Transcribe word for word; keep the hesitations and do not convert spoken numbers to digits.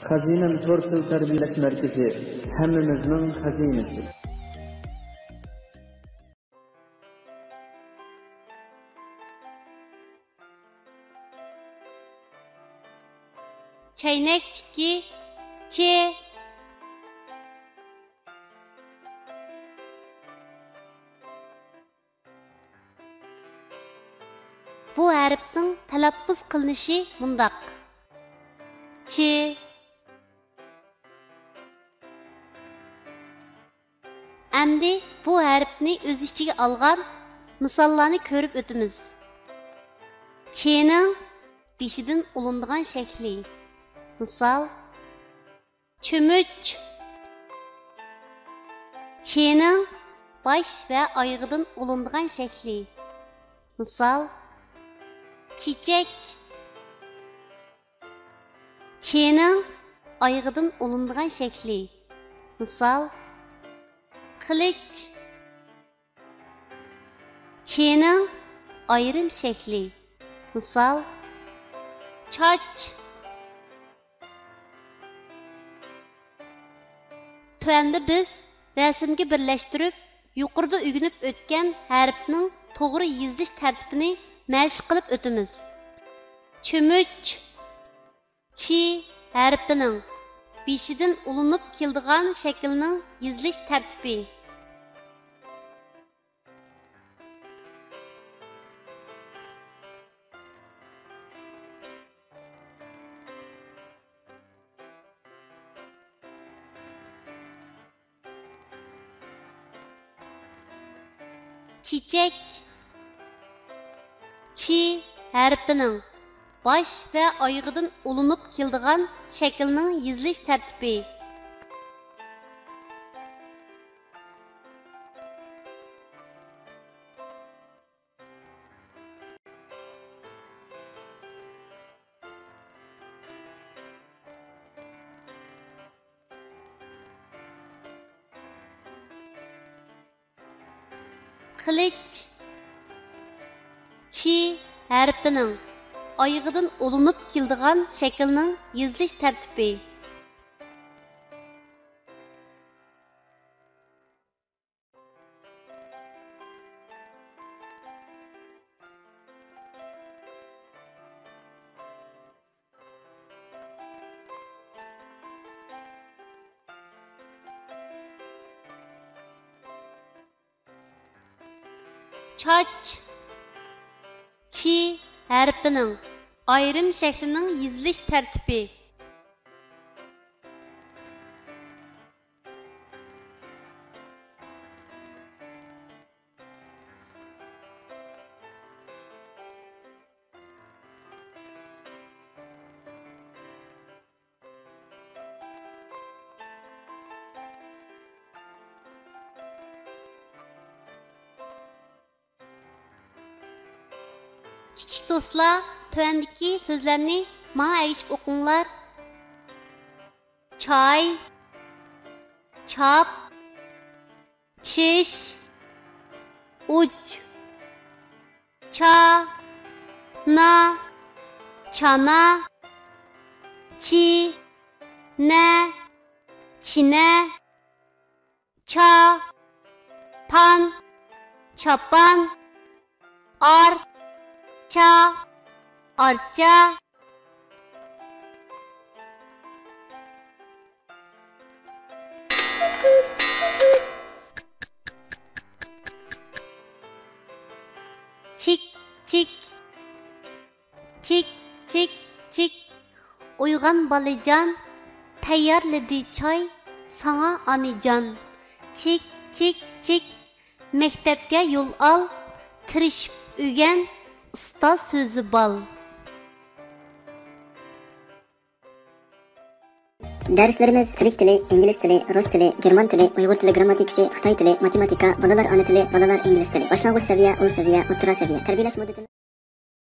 خەزىنەم تور تىل تەربىيەلەش مەركىزى، ھەممىمىزنىڭ خەزىنىسى. چەينەكتىكى چ. بۇ ھەرپنىڭ تەلەپپۇز قىلىنىشى مۇنداق: چ. ئەمدى بۇ ھەرپنى ئۆز ئىچىگە ئالغان مىساللارنى كۆرۈپ ئۆتىمىز. چنىڭ بېشىدىن ئۇلىنىدىغان شەكلى. مىسال، چۆمۈچ. چنىڭ باش ۋە ئايىغىدىن ئۇلىنىدىغان شەكلى. مىسال، چېچەك. چنىڭ ئايىغىدىن ئۇلىنىدىغان شەكلى. مىسال، قىلىچ. چنىڭ ئايرىم شەكلى. مىسال، چاچ. تۆۋەندە بىز رەسىمگە بىرلەشتۈرۈپ، يۇقىرىدا ئۆگىنىپ ئۆتكەن ھەرپنىڭ توغرا يېزىلىش تەرتىپىنى مەشىق قىلىپ ئۆتىمىز. چۆمۈچ. چ ھەرپىنىڭ بېشىدىن ئۇلىنىپ كېلىدىغان شەكىلنىڭ يېزىلىش تەرتىپى. چېچەك. چ ھەرپىنىڭ باش ۋە ئايىغىدىن ئۇلىنىپ كېلىدىغان شەكىلنىڭ يېزىلىش تەرتىپى. قىلىچ. چ ھەرپىنىڭ ئايىغىدىن ئۇلىنىپ كېلىدىغان شەكىلنىڭ يېزىلىش تەرتىپى. چاچ. چ ھەرپىنىڭ ئايرىم شەكلىنىڭ يېزىلىش تەرتىپى. كىچىك دوستلار، تۆۋەندىكى سۆزلەرنى ماڭا ئەگىشىپ ئوقۇڭلار. چاي، چاپ، چىش، ئۇچ، چا، نا، چانا، چى، نە، چىنە، چا، پان، چاپان، ئار، چا، ئارچا. چىك، چىك، چىك، چىك، چىك. ئويغان بالىجان، تەييارلىدى چاي ساڭا ئانىجان. چىك، چىك، چىك، مەكتەپكە يول ئال، تىرىشىپ ئۆگەن، ئۇستاز سۆزى بال. دەرسلىرىمىز تۈرك تىلى، ئىنگلىز تىلى، رۇس تىلى، گېرمان تىلى، ئۇيغۇر تىلى گىرامماتىكىسى، خىتاي تىلى، ماتېماتىكا، بالىلار ئانا تىلى، بالىلار ئىنگلىز تىلى، باشلانغۇچ سەۋىيە، ئۇل سەۋىيە، ئوتتۇرا سەۋىيە. تەربىيەلەش مۇددىتىمىز